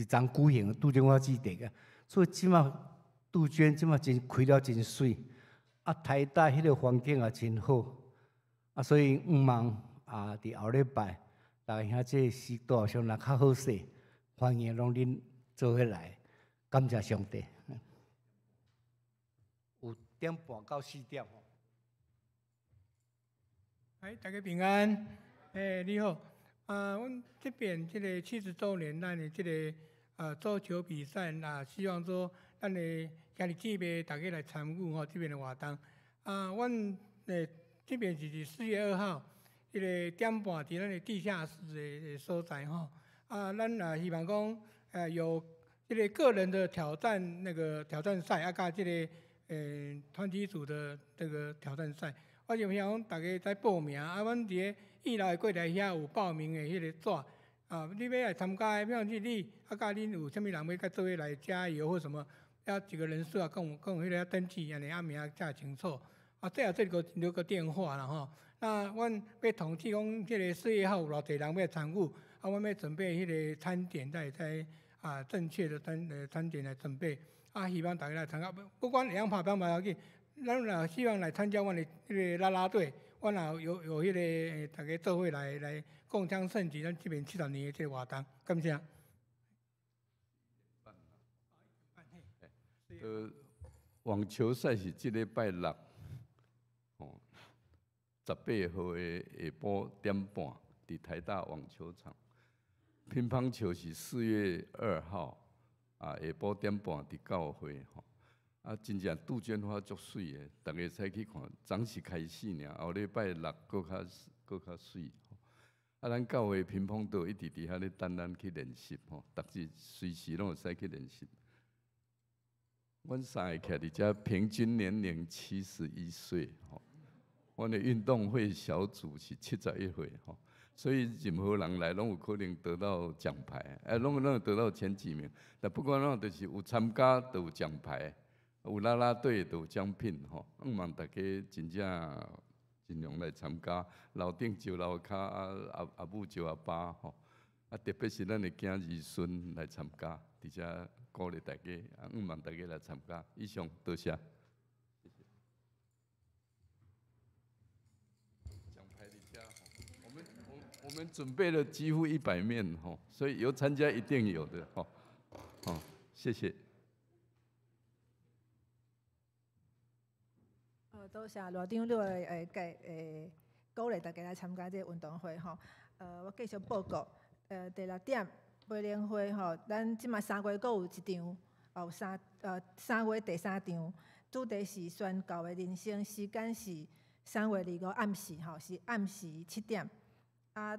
舉行杜鵑花季佇個，所以這馬杜鵑這馬真開了真媠，啊，台大彼个環境也真好，啊，所以毋望啊，佇後禮拜，逐家兄弟時大上若較好勢，歡迎攏恁做伙來，感謝上帝。有點半到四點。哎，大家平安。欸，你好。啊，阮這邊這个70週年，咱的這个桌球比賽，啊，希望說咱的兄弟姊妹大家來參與吼這邊的活動。啊，阮這邊是佇4月2號，這个點半佇咱的地下室的所在吼。啊，咱也希望講，有這个個人的挑戰那個挑戰賽，啊，佮這个團體組的這個挑戰賽。我就希望講大家來報名，啊，阮佇个一樓的櫃台遐有報名的彼个紙，啊，你欲來參加的，比方講你，啊，佮恁有啥物人欲佮做伙來加油或什麼，要幾個人數啊，講講彼个登記，按呢啊名寫清楚，啊，最後這個留個電話啦吼。那阮欲統計講，這个4月1號有偌濟人欲參與，啊，阮欲準備彼个餐點，才會使啊正確的餐點來準備，啊，希望大家來參加，不管會曉拍袂要緊。咱若希望來參加阮的彼个啦啦隊，阮也有彼个大家做伙來共襄盛舉，咱這邊70年的這个活動，感謝。網球賽是這禮拜六，哦，18號的下晡點半，佇台大網球場。乒乓球是4月2號，啊，下晡點半佇教會吼。啊，真正杜鵑花足媠的，逐家會使去看。昨是開始爾，後禮拜六閣較媠。啊，咱教會乒乓桌一直佇遐咧等咱去練習吼，逐日隨時攏會使去練習。阮三个徛佇遮，平均年齡71歲吼。阮的運動會小組是71歲吼，所以任何人來攏有可能得到獎牌，啊，攏會得到前幾名。但不管怎，就是有參加就有獎牌。有啦啦隊就有獎品吼，向望大家真正盡量來參加。樓頂招樓跤，啊阿母招阿爸吼，啊特別是咱的囝兒孫來參加，佇遮鼓勵大家，啊向望大家來參加。以上多謝。獎牌佇遮吼，我們準備了幾乎100面吼，所以有參加一定有的吼。好，謝謝。多謝羅長老的鼓勵大家來參加這个運動會吼。我繼續報告。第六點，培靈會吼，咱這馬三月閣有一場，有3月第三場，主題是宣教的人生，時間是3月25暗時吼，是暗時7點。啊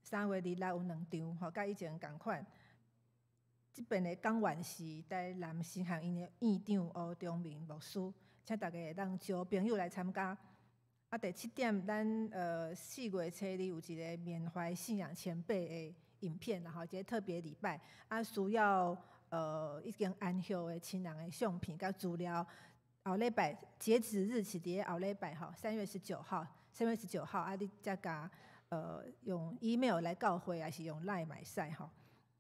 ，3月26有兩場吼，佮以前仝款。這邊的講員是台南神學院的院長吳忠明牧師。請大家會當招朋友來參加。啊，第七點，咱4月初二有一个緬懷信仰前輩的影片，然後一个特別禮拜。啊，需要已經安息的親人的相片佮資料。後禮拜截止日期佇咧後禮拜吼，三月十九號，三月十九號啊，你才共用 email 來教會，抑是用 LINE 嘛會使吼。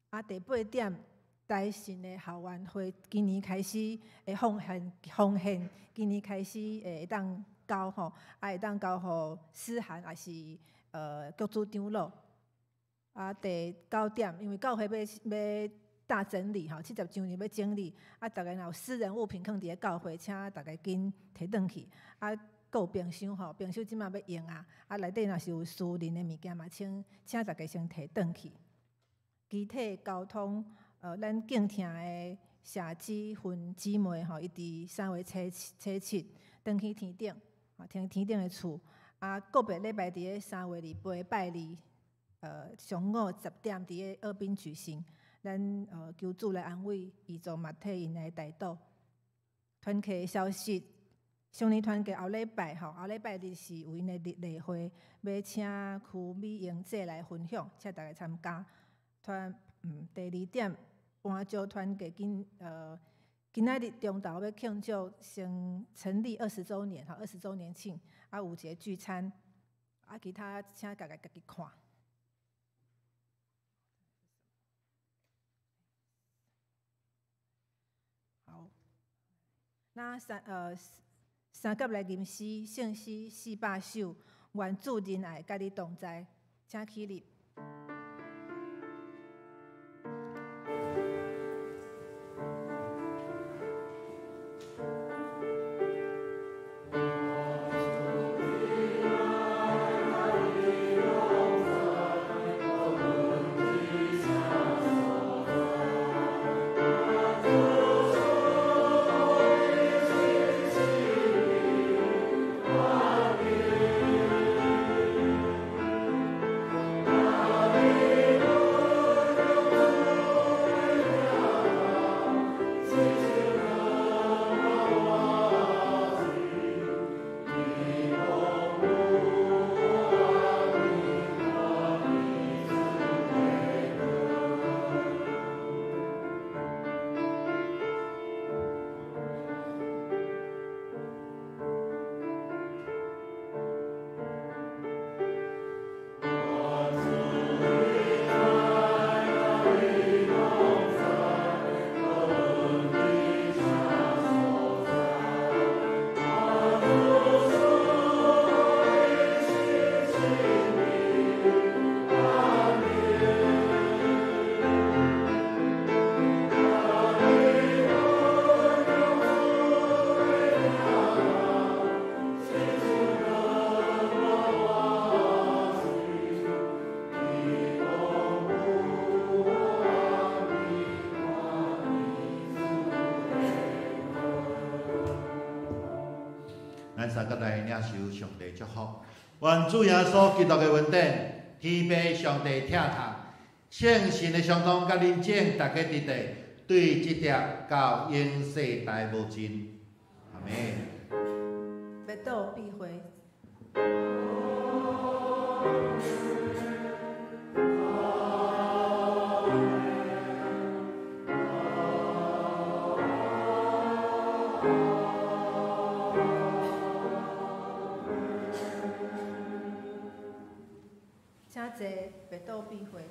啊，第八點。台新的校園會今年開始會奉獻，今年開始會當交吼，啊會當交予思涵，抑是局主長老。啊，第九點，因為教會欲大整理吼，70週年欲整理，啊，逐家若有私人物品囥佇咧教會，請逐家緊提轉去。啊，閣有冰箱吼，冰箱這馬欲用啊，啊內底若是有私人的物件嘛，請逐家先提轉去。肢體交通。咱敬聽的謝子芬姊妹吼，伊佇3月初七，轉去天頂，天頂的厝。啊，個別禮拜佇咧3月28拜二，上午10点伫个澳滨举行。咱求主来安慰，伊做嘛替𪜶来代祷。团契的消息，少年团契后礼拜吼，后礼拜日是有𪜶的例会，欲请区美英姐来分享，请大家参加。团第二点，换招团契今仔日中昼欲庆祝成立20周年吼，20周年庆，啊有一个聚餐，啊其他请大家家己看。好，那三甲来吟诗，圣诗400首，愿主仁爱佮你同在，请起立。咱三个来领受上帝祝福，愿主耶稣基督的恩典、天父上帝疼痛、圣神的相通，佮恁众大家伫地，对这条到永世代无尽。阿们。欲倒闭会。请坐，欲倒闭会。